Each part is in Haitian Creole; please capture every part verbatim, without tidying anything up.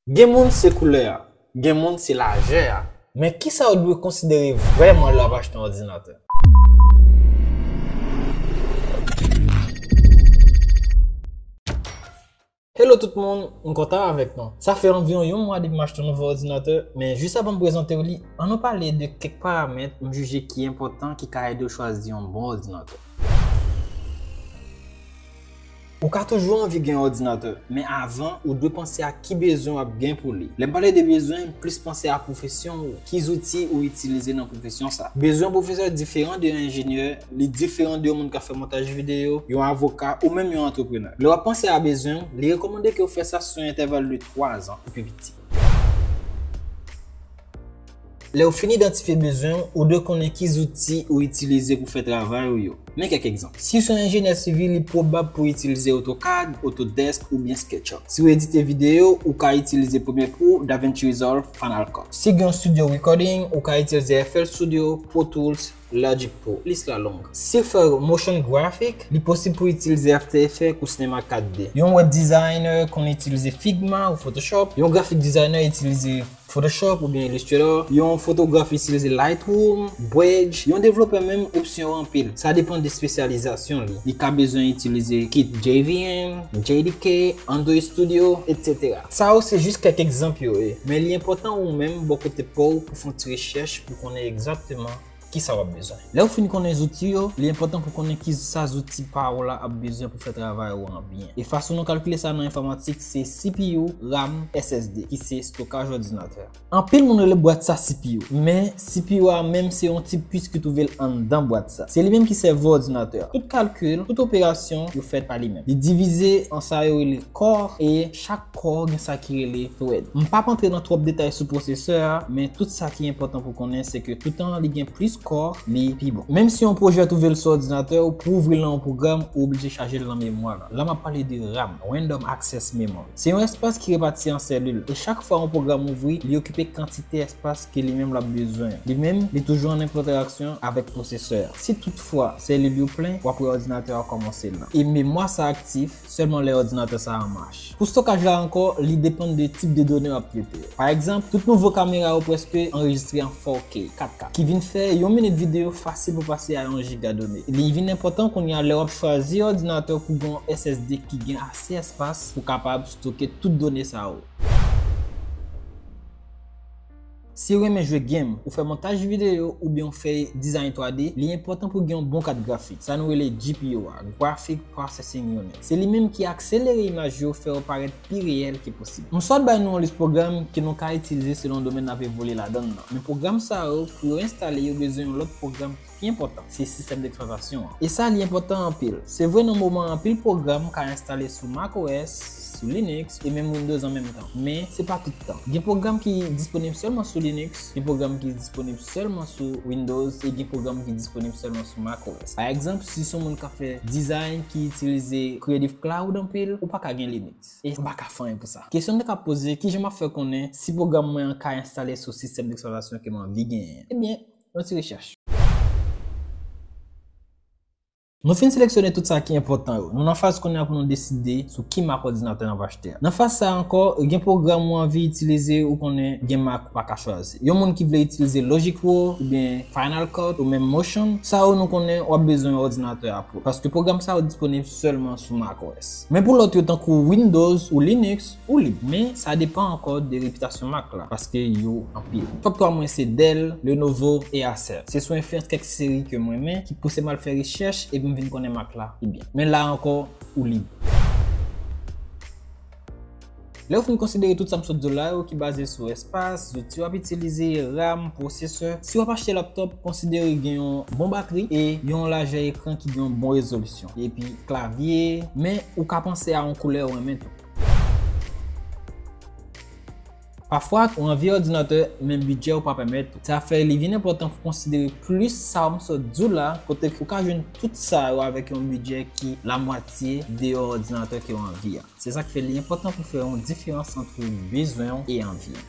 Gen moun se koulè a, gen moun se lajè a. Men kisa w dwe konsidere vrèman lè w ap achte yon òdinatè? Hello tout moun, m kontan avèk nou. Sa fè anviwon yon mwa depi m achte yon nouvo òdinatè, men jis avan m prezante w li, ann nou pale de kèk paramèt m jije ki enpòtan ki ka ede w chwazi yon bon òdinatè. Ou ka toujou anvi gen yon òdinatè, men avan, ou dwe panse a ki bezwen w ap gen pou li. Lè m pale de bezwen, m plis panse a pwofesyon ou, ki zouti ou itilize nan pwofesyon sa. Bezwen yon pwofesè diferan de yon enjenyè, li diferan de yon moun k ap fè montaj videyo, yon avoka, ou menm yon antreprenè. Lè w ap panse a bezwen w, li rekòmande ke w fè sa sou yon entèval de twa zan pou pi piti. Lè w fin idantifye bezwen w, ou dwe konnen ki zouti ou itilize pou fè travay ou yo. Men kèk egzanp. Si w se yon enjenyè sivil, li pwobab pou w itilize AutoCAD, Autodesk oubyen SketchUp. Si w edite videyo, ou ka itilize Premiere Pro, DaVinci Resolve, Final Cut. Si w gen yon studio recording, ou ka itilize FL Studio, Pro Tools, Logic Pro. Lis la long. Si w fè motion graphic, li posib pou w itilize After Effects ou Cinema kat D. Yon web designer konn itilize Figma ou Photoshop. Yon graphic designer itilize Photoshop oubyen Illustrator. Yon fotograf itilize Lightroom, Bridge. Yon devlopè menm, opsyon yo anpil. Sa depann de espesyalizasyon li. Li ka bezwen itilize kit JVM, JDK, Android Studio, etsetera. Sa yo se jis kèk egzanp yo ye, men li enpòtan ou menm bò kote pa w pou fè yon ti rechèch pou konnen egzakteman kisa w ap bezwen. Lè w fin konnen zouti yo, li enpòtan pou konnen kisa zouti pa w la ap bezwen pou fè travay ou an byen. E fason nou kalkile sa nan enfòmatik, se CPU, RAM, SSD, ki se estokaj òdinatè a. Anpil moun rele bwat sa CPU, men CPU a menm se yon tip pwis ki twouve l anndan bwat sa. Se li menm ki sèvo òdinatè a. Tout kalkil, tout operasyon, yo fèt pa li menm. Li divize an sa yo rele core, e chak core gen sa ki rele thread. M p ap antre nan twòp detay sou pwosesè a, men tout sa ki enpòtan pou konnen se ke toutan li gen plis core, li pi bon. Menm si yon pwojè twouve l sou òdinatè ou, pou ouvri l nan yon pwogram, ou oblije chaje l nan memwa la. La m ap pale de RAM, Random Access Memory. Se yon espas ki repati an selil, e chak fwa yon pwogram ouvri, li okipe kantite espas ke li menm l ap bezwen. Li menm, li toujou an enteraksyon avèk pwosesè a. Si toutfwa selil yo plen, w ap wè òdinatè a kòmanse lan. E memwa sa aktif sèlman lè òdinatè sa a an mach. Pou stokaj la ankò, li depann de tip de done w ap trete. Pa egzanp, tout nouvo kamera yo prèske anrejistre an four K, kat K, ki vin fè yon minit videyo fasil pou pase a yon jiga done. Li vin enpòtan kounye a lè w ap chwazi òdinatè pou gen yon SSD ki gen ase espas pou kapab stoke tout done sa yo. Si w renmen jwe game, ou fè montaj videyo oubyen w fè design twa D, li enpòtan pou gen yon bon kat grafik, sa nou rele GPU a, Graphic Processing Unit. Se li menm ki akselere imaj yo, fè yo parèt pi reyèl ke posib. M sot bay nou yon lis pwogram ke nou ka itilize selon domèn n ap evolye ladan l nan. Men pwogram sa yo, pou yo enstale, yo bezwen yon lòt pwogram ki pi enpòtan, se sistèm deksplwatasyon an. E sa, li enpòtan anpil. Se vre, nan moman an, anpil pwogram ka enstale sou macOS, sou Linux, e menm Windows an menm tan. Men, se pa tout tan. Gen pwogram ki disponib sèlman sou Linux, gen pwogram ki disponib sèlman sou Windows, e gen pwogram ki disponib sèlman sou macOS. Pa egzanp, si se yon moun k ap fè design ki itilize Creative Cloud anpil, ou pa ka gen Linux. E m pa ka fè anyen pou sa. Kesyon nou ka poze, kijan m ap fè konnen si pwogram mwen an ka enstale sou sistèm deksplwatasyon ke m anvi genyen? Ebyen, yon ti rechèch. Nou fin seleksyone tout sa ki enpòtan yo. Nou nan faz kounye a pou nou deside sou ki mak òdinatè n ap achte a. Nan faz sa a ankò, gen pwogram ou anvi itilize, ou konnen gen mak ou pa ka chwazi. Yon moun ki vle itilize Logic Pro oubyen Final Cut ou menm Motion, sa yo nou konnen w ap bezwen yon òdinatè a pou. Paske pwogram sa yo disponib sèlman sou macOS. Men pou lòt yo tankou Windows ou Linux, ou lib. Men sa depann ankò de repitasyon mak la, paske yo anpil. Top twa mwen se Dell, Lenovo e Acer. Se sou enfliyans kèk seri ke m renmen ki pouse m al fè rechèch epi m vin konnen mak la pi byen. Men la ankò, ou lib. Lè w fin konsidere tout sa m sot di w la yo ki baze sou espas, zouti w ap itilize, RAM, pwosesè, si w ap achte laptop, konsidere gen yon bon batri e yon lajè ekran ki gen yon bon rezolisyon. Epi klavye, men ou ka panse a yon koulè ou renmen tou. Pafwa, ou anvi òdinatè, men bidjè ou pa pèmèt ou. Sa fè li vin enpòtan pou konsidere plis sa m sot di w la, kote ou ka jwenn tout sa yo avèk yon bidjè ki lamwatye de òdinatè ke w anvi a. Se sa k fè li enpòtan pou fè yon diferans ant bezwen w e anvi w.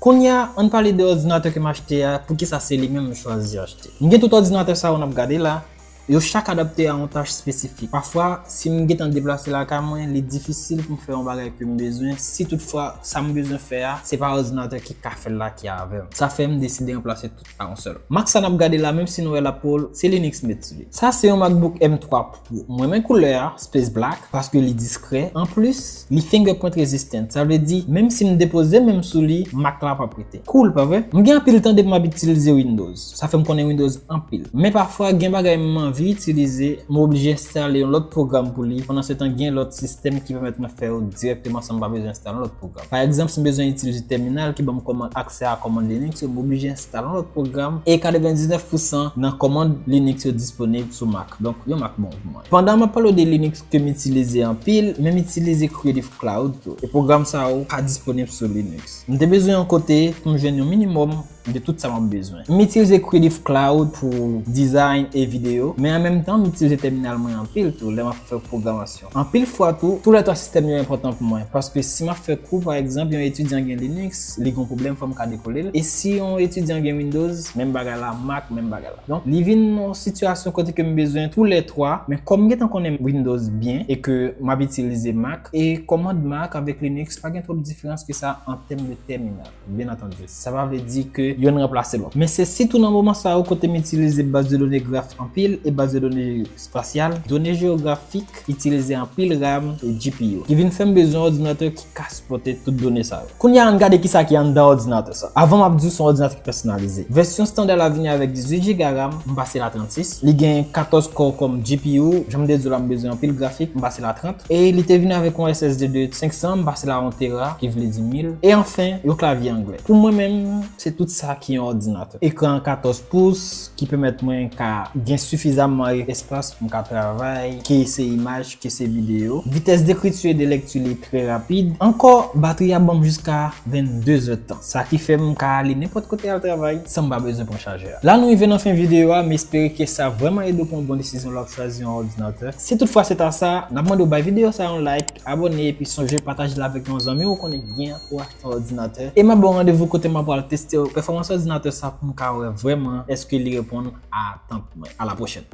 Kounye a, ann pale de òdinatè ke m achte a, poukisa se li menm m chwazi achte. M gen tout òdinatè sa yo n ap gade la, Yo chak adapte a yon tach espesifik. Pafwa, si m gentan deplase lakay mwen, li difisil pou m fè yon bagay ke m bezwen, si toutfwa sa m bezwen fè a, se pa òdinatè ki ka fè l la ki avè m. Sa fè m deside ranplase tout pa yon sèl. Mac sa n ap gade la, menm si nou wè l ap pwol, se Linux m met sou li. Sa se yon MacBook M twa Pro. Mwen renmen koulè a, Space Black, paske li diskrè. Anplis, li fingerprint resistant. Sa vle di, menm si m depoze men m sou li, Mac la p ap rete. Cool, pa vre? M gen anpil tan depi m ap itilize Windows. Sa fè m konnen Windows anpil. Men pafwa, gen bagay m anvi itilize, m oblije enstale yon lòt pwogram pou li. Pandan se tan, gen lòt sistèm ki pèmèt mwen fè yo dirèkteman san m pa bezwen enstale yon lòt pwogram. Pa egzanp, si m bezwen itilize tèminal ki ban m kòmand, aksè a kòmand Linux yo, m oblije enstale yon lòt pwogram. E katrevendiznèf pousan nan kòmand Linux yo disponib sou Mac. Donk, yon Mac bon pou mwen. Pandan m ap pale de Linux ke m itilize anpil, men m itilize Creative Cloud tou. E pwogram sa yo pa disponib sou Linux. M te bezwen yon kote pou m jwenn yon minimòm de tout sa m ap bezwen. M itilize Creative Cloud pou design e videyo, men an menm tan, m itilize tèminal mwen anpil tou lè m ap fè pwogramasyon. Anpil fwa tou, toulètwa sistèm yo enpòtan pou mwen, paske si m ap fè kou, pa egzanp, yon etidyan gen Linux, li gen yon pwoblèm, fò m ka dekole l. E si yon etidyan gen Windows, menm bagay la, Mac, menm bagay la. Donk, li vin yon sitiyasyon kote ke m bezwen toulètwa, men kòm m gentan konnen Windows byen e ke m ap itilize Mac, e kòmand Mac avèk Linux pa gen twòp diferans ke sa an tèm de tèminal. Byen antandi, sa pa vle di ke yonn ranplase lòt. Men se sitou nan moman sa yo kote m itilize baz de done graf anpil e baz de done espasyal, done jewografik, itilize anpil RAM e G P U, ki vin fè m bezwen òdinatè ki ka sipòte tout done sa yo. Kounye a, ann gade kisa ki anndan òdinatè sa. Avan m ap di w, se yon òdinatè ki pèsonalize. Vèsyon estanda la vini avèk dizuit giga RAM, m pase l a trannsis. Li gen katòz kò kòm G P U, jan m te di w la, m bezwen anpil grafik, m pase l a trant. E li te vini avèk yon S S D de senk san, m pase l a yon tera, ki vle di mil. E anfen, yon klavye anglè. Pou mwen menm, se tout sa ki yon òdinatè. Ekran katòz pous, ki pèmèt mwen ka gen sifizamman espas pou m ka travay, ke se imaj, ke se videyo. Vitès dekriti e de lèkti li trè rapid. Ankò, batri a ban m jiska vennde zèdtan. Sa ki fè m ka ale nenpòt kote al travay san m pa bezwen pran chajè a. La nou rive nan fen videyo a, m espere ke sa vrèman ede w pran yon bon desizyon lè w ap chwazi yon òdinatè. Si toutfwa se ta sa, n ap mande w bay videyo sa yon like, abòne, epi sonje pataje l avèk yon zanmi w konnen gen pou achte yon òdinatè. E m ap ba w randevou kote m ap pral teste pèfòmans òdinatè sa pou m ka wè vrèman èske li reponn a atant mwen. A la pwochèn.